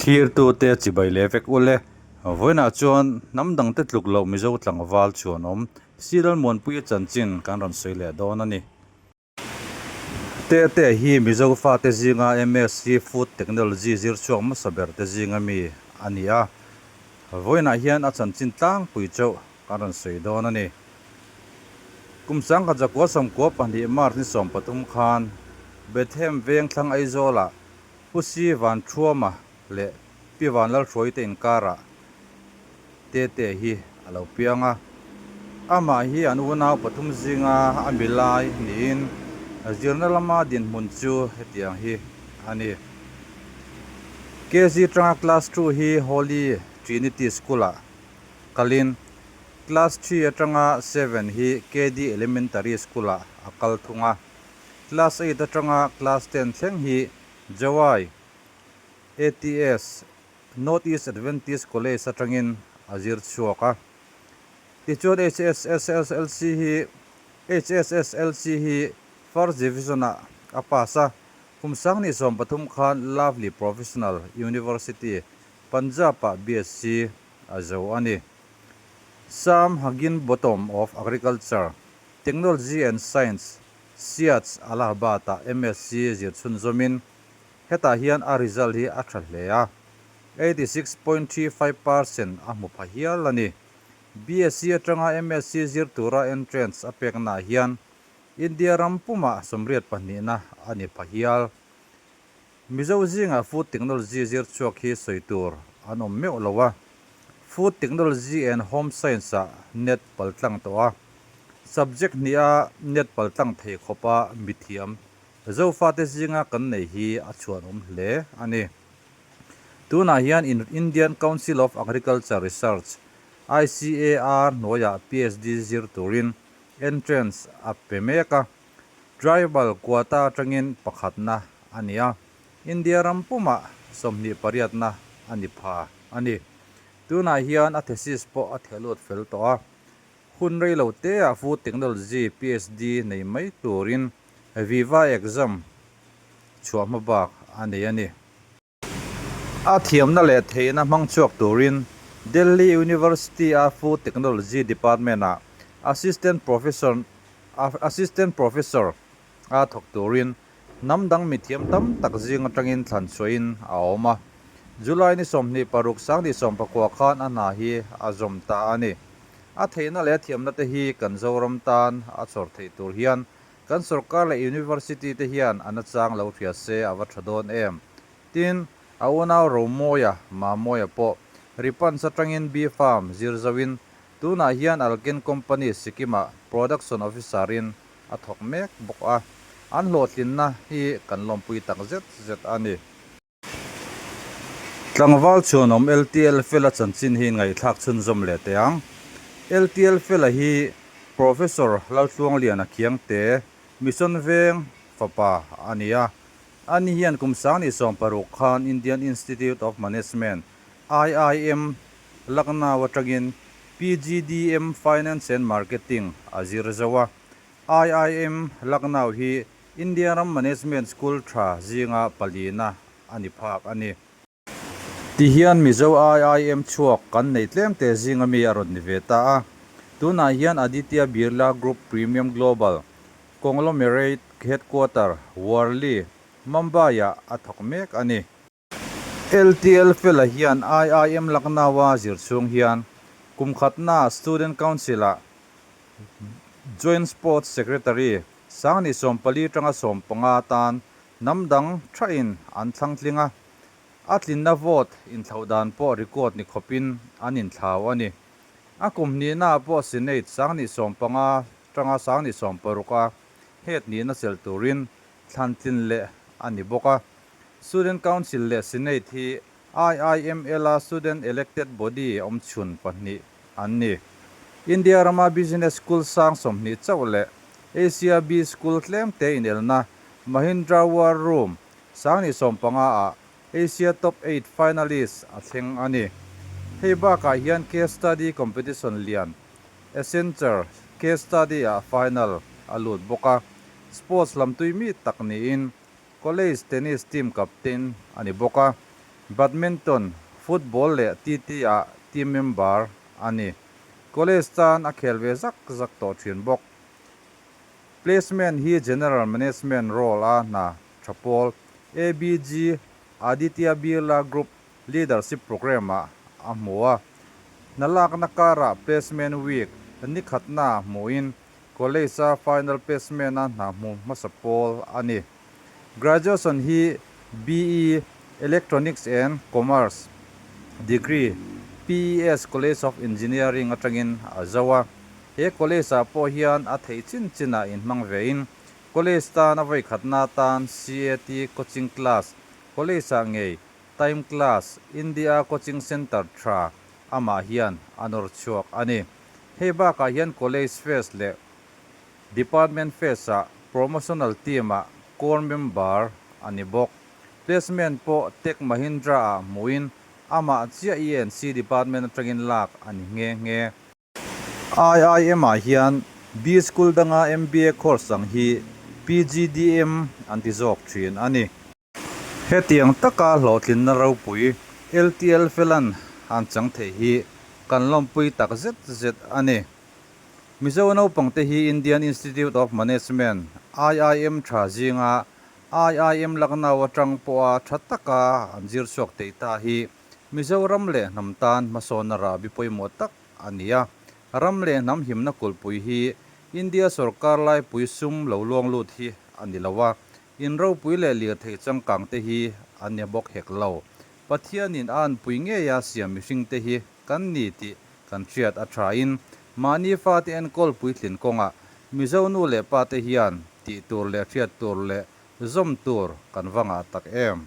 Thlirtute chibai leh vek ul e. Vawiinah chuan hnam dangte tluk loh Mizo tlangval chhuanawm Siral Muanpuia chanchin kan rawn sawi leh dawn a ni. Tete hi Mizo fate zinga MSc Food Technology zir chhuak hmasa ber te zinga mi a ni a. Vawiinah hian a chanchin tlangpui chauh kan rawn sawi dawn a ni. Kum sangkhat zakua sawmkua pahnih March ni 13 khan Bethlehem veng thlang Aizawlah Pu Si Van Thuama leh Pi Van Lalhruaite inkarah Tete hi a lo piang a. Amah hi an unau pathum zinga a mi lai niin zirna lama dinhmun chu hetiang hi a ni. KG tanga Class Two hi Holy Trinity School-ah kalin Class Three atanga Seven hi KD Elementary School-ah a kal thung a. Class Eight atanga Class Ten thleng hi Jawai ATS North East Adventist College atangin a zir chhuak a. Tichuan HSSLC hi HSSLC hi First Division-ah a pass a, kum sangni 13 khan Lovely Professional University, Punjab-ah BSc a zo a ni. Sam Higginbotham of Agriculture, Technology and Science, SIATS, Allahabad-ah MSc zir chhunzawmin hetah hian a result hi a tha hle a, 86.35 percent a hmu pha hial a ni. BSc atanga MSc zir tura entrance a peknaah hian India ram pumah 82na a ni pha hial. Mizo zingah food technology zir chhuak hi sawi tur an awm meuh lo a, Food Technology and Home Science-ah net paltlang tawh a, subject hniha net paltlang thei khawpa mithiam Zofate zinga kan nei hi a chhuanawm hle a ni. Tunah hian Indian Council of Agriculture Research, ICAR, hnuaiah PhD zir turin entrance a pe mek a, Tribal quota atangin pakhatna a ni a, India ram pumah 28na a ni pha a ni. Tunah hian a thesis pawh a thehlut fel tawh a, hun rei lo teah Food Technology PhD nei mai turin Viva exam chhuah hma bak a nei a ni. A thiamna leh theihna hmang chhuak turin Delhi University-a Food Technology Department-ah Assistant Professor Assistant Professor a thawk turin hnam dang mithiam tam tak zing atangin thlan chhuahin a awm a. July ni 26 2019 khan a hna hi a zawm ta a ni. A theihna leh a thiamna te hi kan Zoram tan a chhawr theih tur hian kan sorkar leh University te hian a nachang lo hria se a va tha dawn em? Tin, a unau Romawia, Mamawia pawh Ripans atangin B Farm zir zoin tunah hian Alken Company Sikkim-ah Production Officer-in a thawk mek bawk a, an hlawhtlinna hi kan lawmpui tak zet zet a ni. Tlangval chhuanawm LTL Fela chanchin hi ngaihthlak chhunzawm leh teh ang. LTL Fela hi Professor Laltluangliana Khiangte, Mission Veng fapa a ni a. Ani hian kum 2016 khan Indian Institute of Management, IIM, Lucknow atangin PGDM Finance and Marketing a zir zo a. IIM Lucknow hi India ram management school tha zinga palina a ni phak a ni. Tihian Mizo IIM chhuak kan nei tlem te zinga mi a rawn ni ve ta a. Tunah hian Aditya Birla Group Premium Global Conglomerate Headquarter, Worli, Mumbai-ah a thawk mek a ni. LTL Fela hian IIM Lucknow-a zir chhung hian kum khatna Student Council-ah Joint Sports Secretary sangni 14 tanga 15 tan hnam dang thain an thlang tling a, a tlinna vote inthlauh dan pawh record ni khawpin an inthlau a ni. A kum hnihnaah pawh Senate sangni 15 tanga sangni 16 a head nihna chelh turin thlan tlin leh a ni bawk a. Student Council leh Senate hi IIML-a student elected body awmchhun pahnih an ni. India rama business school sang 20 chauh leh Asia B school tlemte inelna Mahindra War Room 2015-ah Asia Top Eight finalist a thleng a ni. Hei bakah hian case study competition lian Accenture Case Study-ah final a lut bawk a, sports lam tui mi tak niin College tennis team captain a ni bawk a. Badminton, football leh TT ah team member a ni. College tan a khel ve zak zak tawh thin bawk. Placement hi General Management role a hna tha pawl ABG Aditya Birla Group Leadership Programme ah a hmu a. Hna lakna karah Placement Week ni khatna hmuhin College a final placement a hna hmu hmasa pawl a ni. Graduation hi BE, Electronics and Commerce, degree PES College of Engineering atangin a zo a. He college ah pawh hian a theih chin chinah inhmang vein college tan a vawikhatna atan CAT coaching class, college ah ngei time class, India coaching centre tha amah hian a nawr chhuak a ni. Hei bakah hian college fest leh Department Fest-ah Promotional Team-ah Core Member a ni bawk. Placement pawh Tech Mahindra-ah hmuhin amah chiah ENC Department atangin lak a ni nghe nghe. IIM-ah hian B-School danga MBA course ang hi PGDM an ti zawk thin a ni. Hetiang taka hlawhtlinna ropui LTL Felan an chang thei hi kan lawmpui tak zet zet a ni. Mizo naupangte hi Indian Institute of Management, IIM, tha zinga IIM Lucknow atang pawha tha taka an zir chhuak thei ta hi Mizoram leh hnam tan hmasawnna rahbi pawimawh tak a ni a. Ram leh hnam himna kulhpui hi India sawrkar laipui sum lo luang lut hi a ni lo a, in ropui leh lirthei changkangte hi a ni bawk hek lo. Pathianin a anpui ngeia siam mihringte hi kan ni tih kan hriat a thain mahni fate enkawl puitlin kawngah Mizo nu leh pate hian tih tur leh hriat tur leh zawm tur kan va ngah tak em?